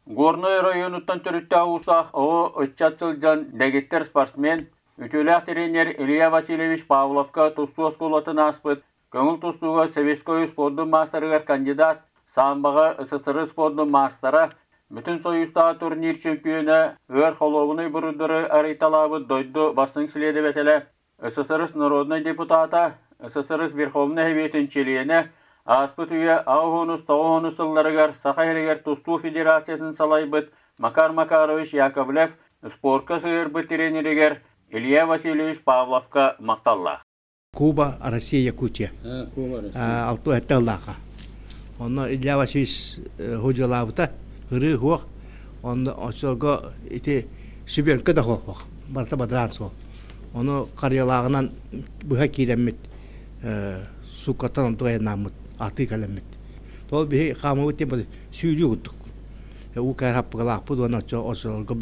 Горнай оройуонуттан төрүттээх уустаах оҕо ыччат сылдьан дэгиттэр спортсмен, үтүөлээх тренер Илья Васильевич Павловка тустуу оскуолатын ааспыт, көҥүл тустууга Советскай спордун маастарыгар кандидат, самбоҕа СССР спордун маастара, Бүтүн Союзтааҕы турнир чемпиона, ыар холуобунай буруйдары арыйталаабыт дойду бастыҥ следователэ, СССР народнай депутата, СССР Верховнай Сэбиэтин чилиэнэ, ааспыт үйэ аҕыс тоҕус сылларыгар Саха сиригэр тустуу федерациятын салайбыт Макар Макарович Яковлев спорка сыһыарбыт тренеригэр Илья Васильевич Павловка махталлаах. Куба, Россия, Якутия. Алту этте ыллааха. Онно Илья Васильевич худьалаабыта, ырыы хуох, онно очолго ити сүбүөҥкэ да хуох, барыта бадараан суол. Ону харыйалааҕынан быһа киирэммит сууккаттан онтуга айаннааммыт, атыы кэлэммит. Ол биһи хаамабыт диэн сүүрүү курдук. Уу кээр хаппыгалаахпыт уонна оччолорго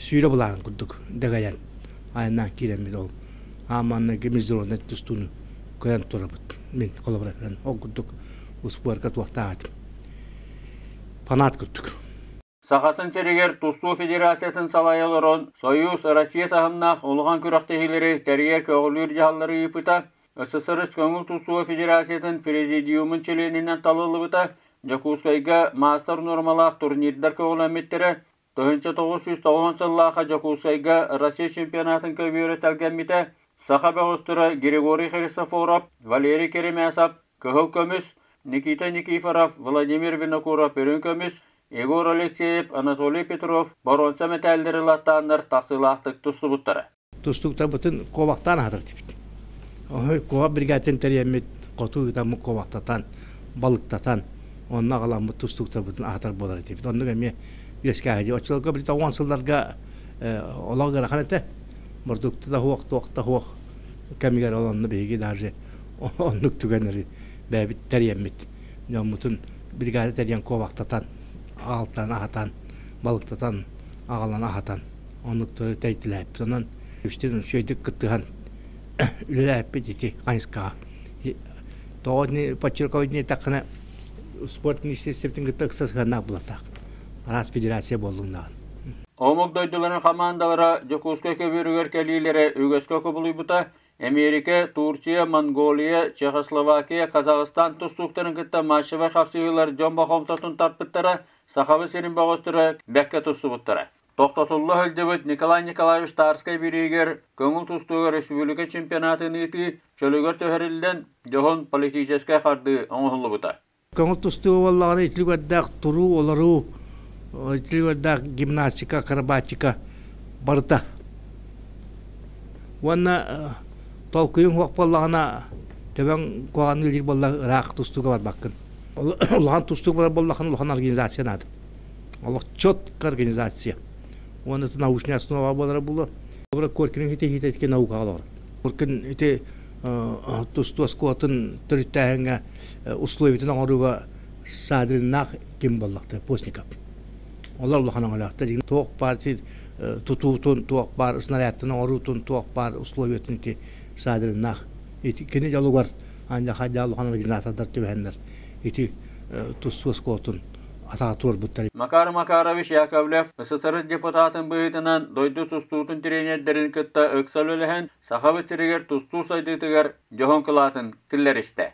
сүүрэ былаан курдук дэгэйэн айаннаан киирэммит ол ааманна международный тустууну көрөн турабыт. Мин холобура көрөн ол курдук успуорка туохтаах этим. Фанат курдук. Сахатын сиригэр тустуу федерациятын салайа олорон, Союз Россия таһымнаах улахан күрэхтэһиилэри тэрийэр көҕүлүүр дьаһаллары ыыппыта, СССР көҥүл тустуу федерациятын президиумун чилиэнинэн талыллыбыта, Дьокуускайга маастар нуормалаах турнирдар көҕүлэммиттэрэ, 1990 сыллаахха Дьокуускайга Россия чемпионатын көбүөрэ тэлгэммитэ, саха бөҕөстөрө Григорий Христофоров, Валерий Керемясов кыһыл көмүс, Никита Никифоров, Владимир Винокуров үрүҥ көмүс, Егор Алексеев, Анатолий Петров боруонса мэтээллэри ылаттааннар тахсыылаахтык тустубуттара. Тустууктарбытын куобахтаан аһатар этибит. Куобах бригадатын тэрийэммит хоту ыытаммыт куобахтатан, балыктатан, онно аҕаламмыт тустууктарбытын аһатар буолар этибит. Оннук эмиэ үөскээһи. Оччолорго били 10 сылларга олох ыарахан этэ. Бордукту да суох, туох да суох кэмигэр ол онно биһиги даже оннук түгэннэри бэйэбит тэрийэммит дьоммутун бригада тэрийэн куобахтатан, аҕалтан аһатан, балыктатан, аҕалан аһатан оннуктары тэйтилээппит. Онон үстэн үчүгэйдик кыттыһан үлэлээппит ити хайысхаҕа. Тоҕо ини подчерковать диэтэххинэ спорт министерствотын кытта ыкса сыһыаннаах буолуохтаах. Араас федерация буоллуҥнаҕын. Омук дойдуларын хамаандалара Дьокуускай көбүөрүгэр кэлиилэрэ үгэскэ кубулуйбута. Эмиэрикэ, Турция, Монголия, Чехословакия, Казахстан тустууктарын кытта матчевай хапсыһыылар дьон бохомтотун тарпыттара, Сахабыт сирин бөҕөстөрө бэккэ тустубуттара. Тохтотулла сылдьыбыт Николай Николаевич Тарскай бирииһигэр көҥүл тустууга республика чемпионатын ыытыы чөлүгэр түһэриллэн, дьоһун политическай хардыы оҥоһуллубута. Көҥүл тустуу буоллаҕына итилигэрдээх туруу, олоруу, итилигэрдээх гимнастика, акробатика барыта. Уонна толкуйуҥ суох буоллаҕына, төбөҥ куһаҕан үлэлиир буолла ыраах тустууга барбаккын. Улахан тустуук барар буоллаххына улахан организация наада. Олох четко организация. Уонна научная основа буолара буолуо. Коркин ити ити наукаҕа олорор. Коркин ити тустуу оскуолатын төрүттээһиҥҥэ условиятын оҥорууга Садриннаах ким буоллахта Постников. Олор улахан оҥолоохтор. Туох баар тутуутун, туох баар снарядтын оҥоруутун, туох баар условиятын ити Садриннаах. Ити кини дьолугар аньа улахан организатордар түбэһэннэр ити тустуу оскуолатын атаҕа туорбуттар. Макар Макарович Яковлев СССР депутатын быһыытынан дойду тустуутун тренердэрин кытта ыкса үлэлэһэн, Сахабыт сиригэр тустуу сайдыытыгар дьоһун кылаатын киллэристэ.